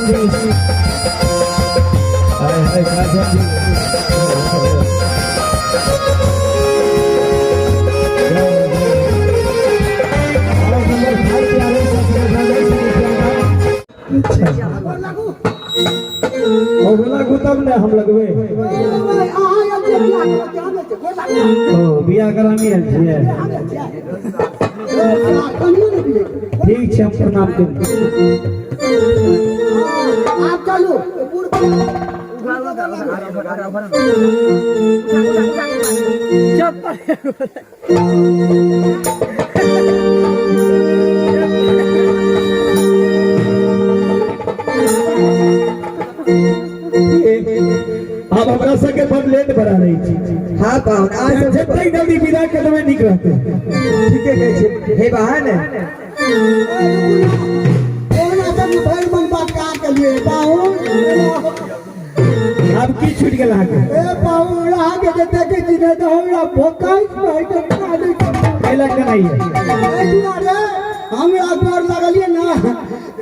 छी। हाय हाय काजल जी। और नंबर 5 पे आवे अच्छा ओ बोला तब ने हम लगबे। ओ बियाह करानी आयल छियै। ठीक छै, हम प्रणाम करू। चलू। आब हमरा सबके बड़ लेट बढ़ा रही छी। हाँ पाहुन, आज सब जतेक जल्दी विदा कर देबै नीक रहतै। ठीके कहै छी हे बहन। भरि मन बात कहाँ के लिए पाहुन? आब की छूटि गेल अहाँके? ए पाहुन, अहाँके जे देखै छी ने तऽ हमरा भोकाइस भरि के कानै। कैला केनाइए? एहि दुआरे हमरा गोर लगलियै ने,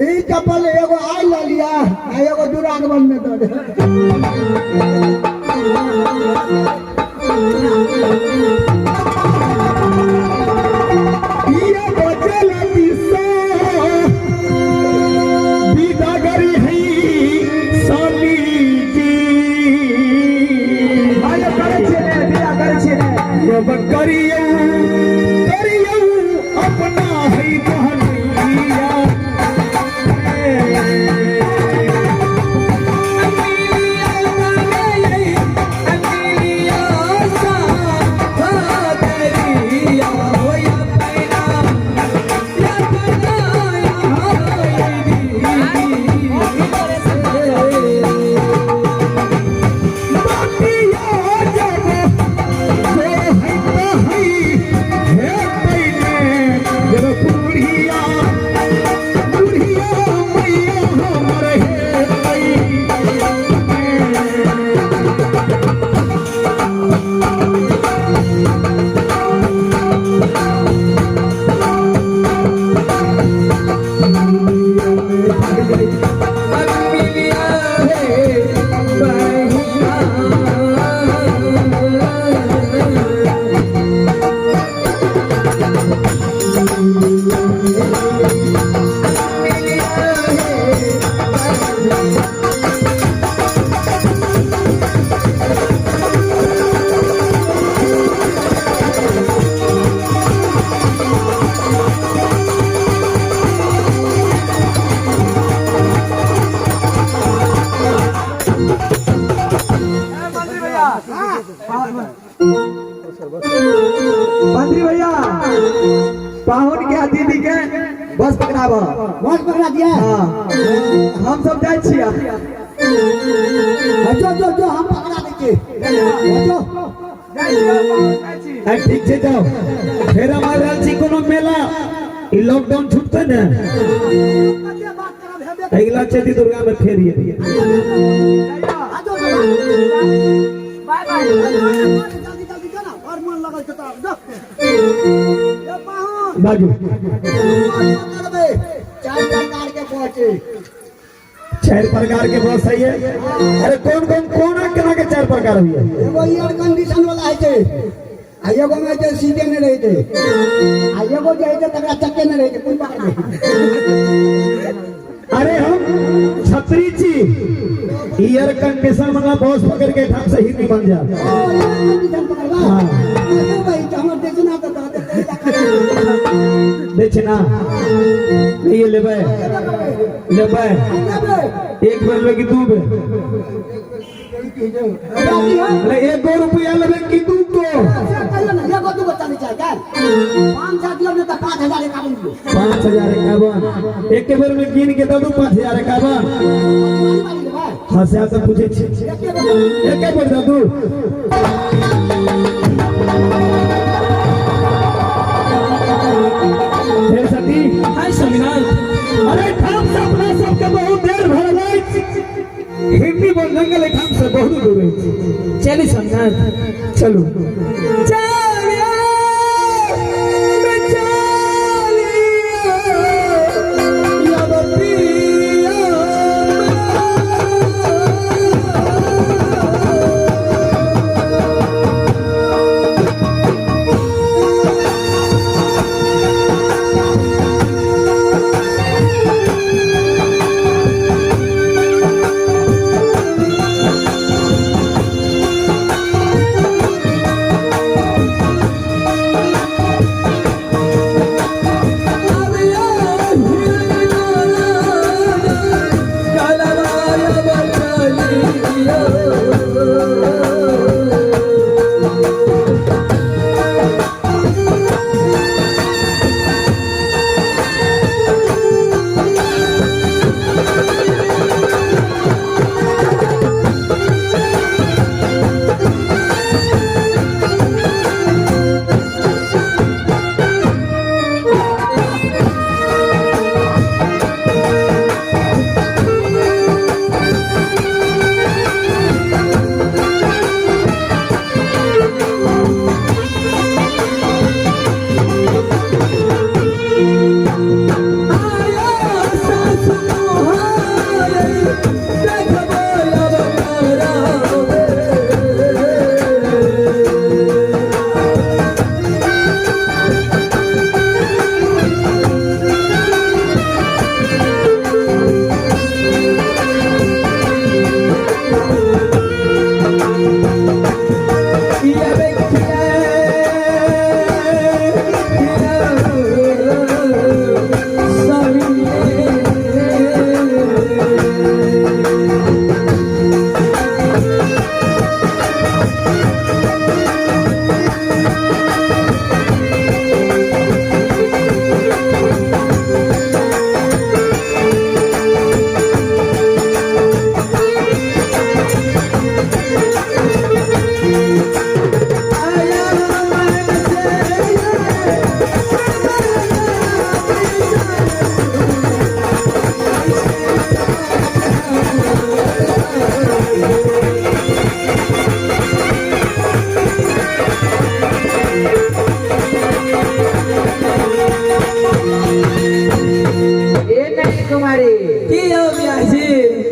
ई चप्पल एगो आइ लऽ लिअ आ एगो दुरागमन में दऽ दे। ये बचल दिशा विदागरी है स्वामी जी। आयो करै छियै ने, बियाह करै छियै ने। अब करियौ करियौ अपना है बहनैया। बतिया जब जो है तही हे तैने जब बुढ़िया बुढ़िया मैया हमर हे तै। मंत्री भैया, पाहुन के आ दीदी के बस पकड़ाब। बस पकड़ा दिया। हाँ, हम सब जाइ छियै। जो जो जो, हम पकड़ा दै छियै जो। आ ठीक छै, जाओ। फेर हम आबि रहल छी कोनो मेला, ई लॉकडाउन छूटतै ने, अगिला चैती दुर्गा में फेर एबै। जल्दी जल्दी जो ना, बड़ मन लगल छै तोरा जो। ए पाहुन। बाजू। करबै चारि प्रकार के बस छै। चारि प्रकार के बस है ये? अरे कौन कौन, कोना केना के चारि प्रकार होइए? एगो एयर कंडीशन वाला होइ छै आ एगो मे जे सीटे नहि रहै छै आ एगो जे होइ छै तकरा चक्के नहि रहै छै। कोन पकड़बै? अरे हम छत्री छी, एयर कंडीशन वाला बस पकड़ के ठाम से हिंदी बन जा। ओ एयर कंडीशन पकड़बा? हाँ। भाई, हमर देखना तऽ दऽ देतै। दै छै ना? नहीं लेबै? लेबै? एक बेर लेबै कि दू बेर? अरे एक गो रुपया लेबै कि दू गो? एगो दूगो चलै छै काल्हि, पाँच सए दियौ ने तऽ 5051 दियौ। 5051 एक बेर में गिन के दऽ दू 5051। हाँ, से सब पूछे छी। एक बेर दऽ दू। हे सती। हाय स्वामीनाथ। अरे ठाम से अपना सबके बहुत देर भऽ गेल अछि। हिंदी बोल जंगल ठाम से बहुत दूर अछि। चलू स्वामीनाथ। चलू। चलिए, चलिए, अब पिया।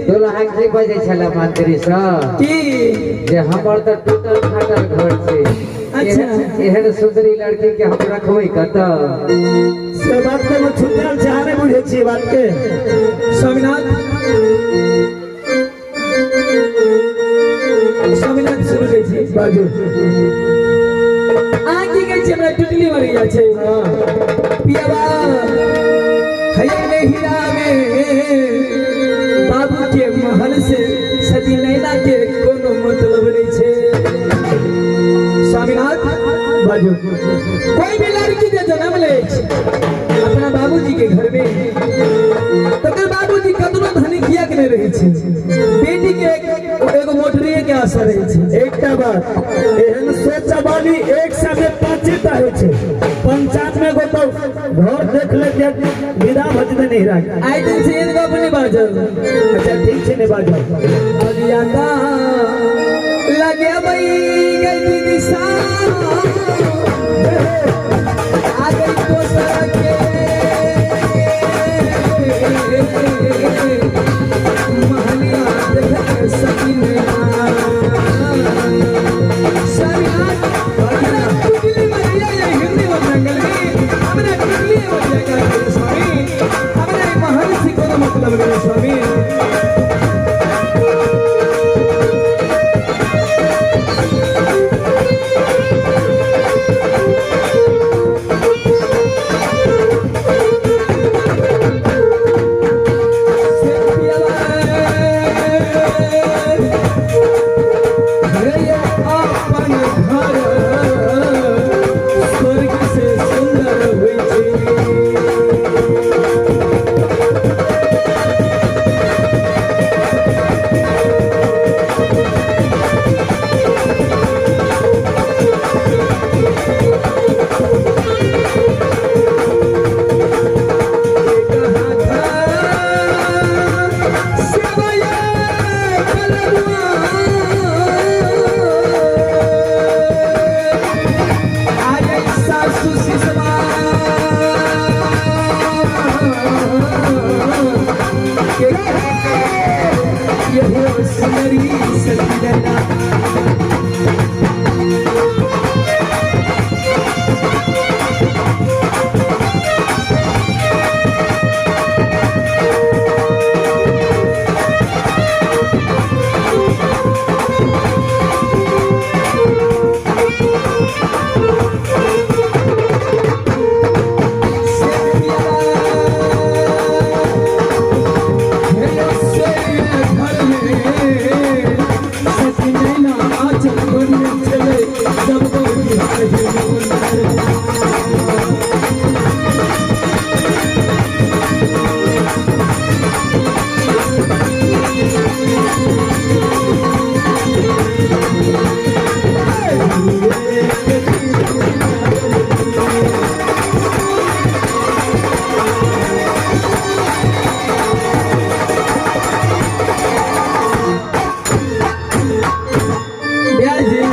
दुल्हा की बजै छला मंत्री सब की जे हमर तऽ टूटल फाटल घर छै। अच्छा। एहन सुंदरी लड़की के हम रखबै कतऽ? से बात के हम छुटल छै, अहाँ नहि बुझै छियै बात के। स्वामीनाथ, स्वामीनाथ, सुनू कहै छी। बाजू। अहाँ की कहै छी? हमरा टुटली मरि जाइ छै। पियाबा हैया नहिरा में बाबू के महल से सती नैना के कोनो मतलब नहीं छै। स्वामीनाथ। बाजू। कोई भी लड़की जे जन्म ले छै अपना बाबूजी के घर में, तकर बाबूजी कतनो धनी किया के नहीं रहै छै, बेटी के एगो मोटरीए के आशा रहै छै। एकटा बात, एहन सोच वाली एक समय पांचे टा होइ छै। पंचायत में एगो तो घर देख ले के विदा भऽ जेतै नहिरा के। आइ दिन से एहन गप नहीं बाजल। अच्छा, ठीक छै, नहि बाजल। अगियाता लगे गई दीदी सा आ गई दोसर के महलिया देखत सकी हमरा टुटली मरिया ये हिंदी और जंगल में हमरा टुटली मरिया का स्वामी, हमरा ई महल से कोनो मतलब नहीं स्वामी। अपन घर स्वर्ग से सुंदर होइ छै। एक हाथ सेवया कलरुआ आ गई सासु सिसवा के ये हो सुनरी सती। जी,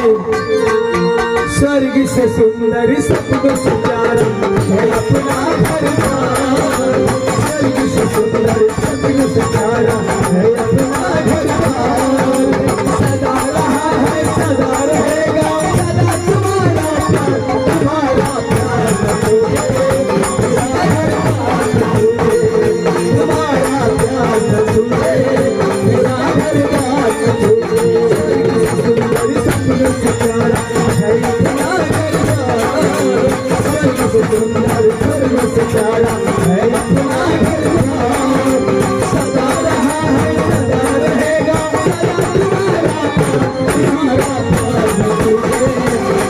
स्वर्ग से सुंदर सब से प्यारा है अपना घर बार। स्वर्ग से सुंदर सब से प्यारा है अपना घर बार। सदा रहा है, सदा रहेगा, सदा तुम्हारा प्यार, तुम्हारा प्यार न टूटे, मेरा घर बार न टूटे, तुम्हारा प्यार न टूटे, मेरा घर बार न टूटे। स्वर्ग से सुंदर सब से प्यारा है अपना घर बार। स्वर्ग से सुंदर स्वर्ग से प्यारा है अपना घर बार। सदा रहा है, सदा रहेगा, सदा तुम्हारा प्यार, तुम्हारा प्यार न टूटे,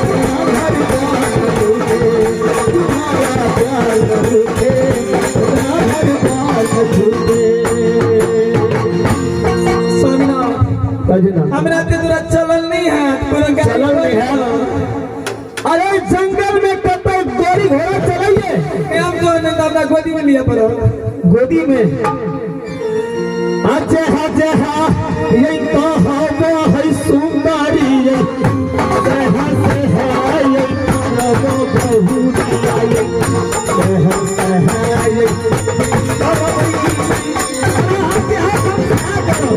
मेरा घर बार न टूटे, तुम्हारा प्यार न टूटे, मेरा घर बार न टूटे। स्वामीनाथ। बाजू ना। हमरा ते तोरा चलल नहीं है कोनो गाड़ी। चलल नहीं है। अरे, जंगल में कतौ गोरी घोड़ा चलैये? हम तो नहीं तो अपना गोदी में लिया पड़ो। गोदी में? अच्छा अच्छा, हाँ, ये तो हवा है सुंदरी, ये शहर से है, ये करबो बहुरिया, ये शहर से है ये। अरे हाथ हाथ हम करो।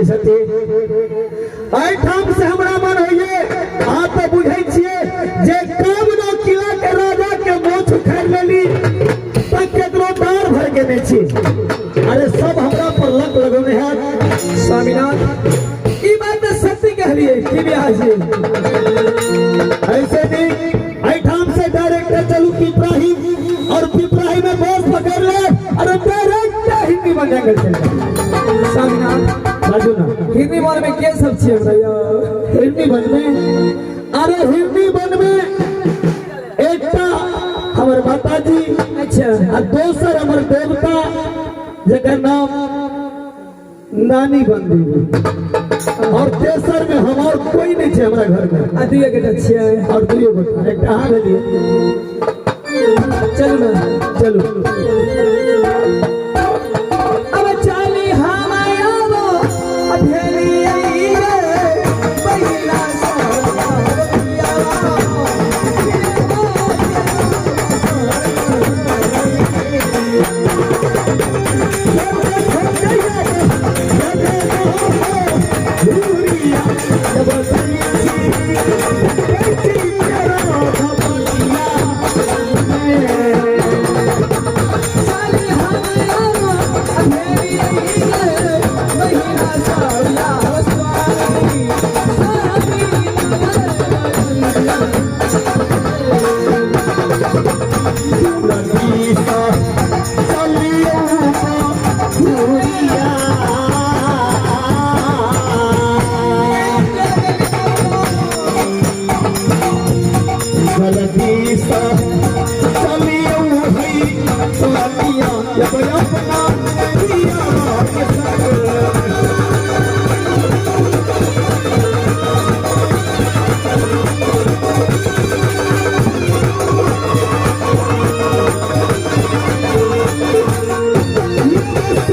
छथिन। एहिठाम से हमरा मन होइए, अहाँ तऽ बुझै छियै जे कामनो किला के राजा के मोछ उखाड़ि लेली तऽ केकरो डार भरि के नहि छी। अरे सब हमरा पर लक लगौने हैत। स्वामीनाथ, ई बात तऽ सत्य कहलिए की बियाह जी। ऐसे भी एहिठाम से डायरेक्ट चलू पिपराही, और पिपराही में बस पकड़ ले, अरे डायरेक्ट हिंदी बन जंगल चल जाओ। स्वामीनाथ, बाजू ना। हिंदी वन में के सब छियै हमरा यौ? हिंदी वन में, अरे हिंदी वन में एकटा हमर माताजी, अच्छा, आ दोसर हमर देवता जकर नाम नानी बन देवी, और तेसर में हम और कोई नहीं छै हमरा घर में। आ दुइये गोटा छियै? और दुइये गोटा, एकटा अहाँ भेलियै। चलू ना। चलू। अब चली हम आबो अभेली रे पहिला। चली हम आबो अभेली रे पहिला सौया स्वामी स्वामी।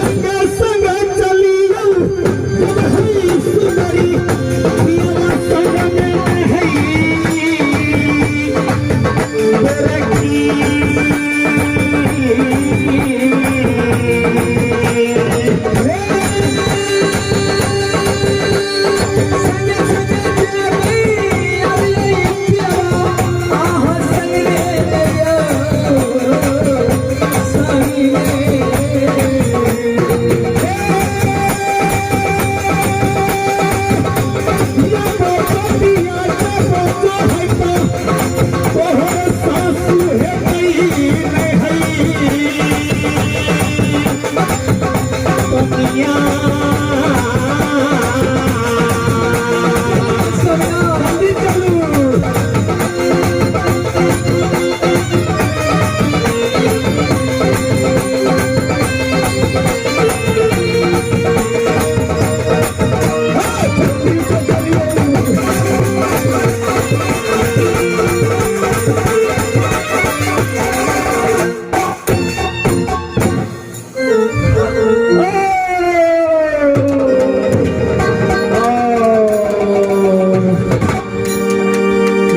संगे संगे चली अभी पिया आह संग रे स्वामी। जल्दी चलू।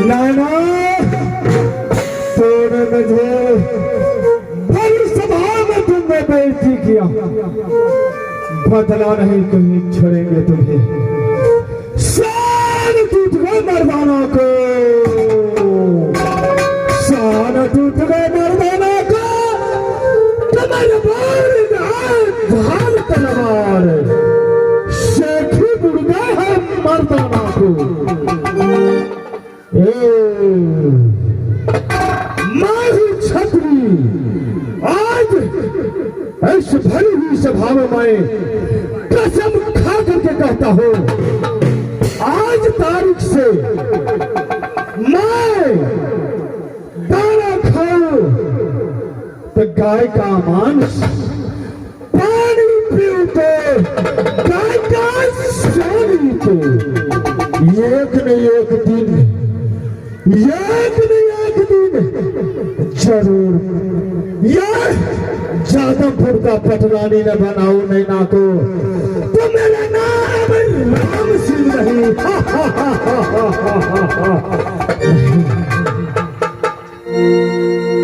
नाना, तूने मुझे भरी सभा में तुमने बेइज्जती किया, बदला नहीं कहीं छोड़ेंगे तुम्हें। शान टूट गए मर्दाना को, शान टूट गए मर्दाना को, कमर बार धार तलवार, शेखी बुड़ गए हैं मर्दाना को। ए, मैं हूं छत्री, आज इस भरी हुई सभा में मैं कसम खा करके कहता हूं, आज तारीख से मैं दाना खाऊं तो गाय का मांस, पानी पीऊं तो गाय का सोनी, तो एक न एक दिन, एक न एक दिन जरूर यार जादवपुर का पटरानी न बनाऊ नैना को तो मेरा नाम राम सिंह नहीं।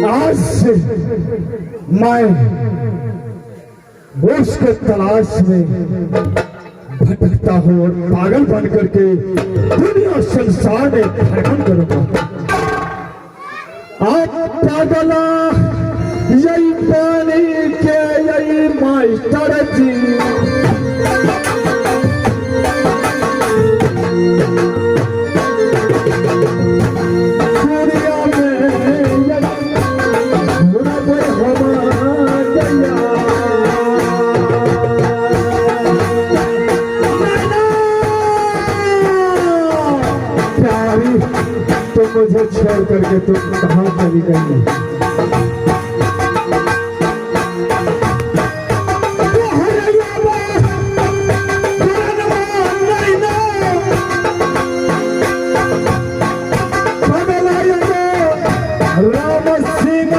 आज से मैं उसके तलाश में भटकता हूँ और पागल बन करके दुनिया संसार में भ्रमण करूंगा। आप पागला यही पानी के यही मास्टर जी, दुनिया में यही घुरबै हम गैया। नैना, प्यारी, तुम मुझे छोड़ करके तुम कहाँ चली गई? राम सिंह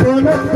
बनत।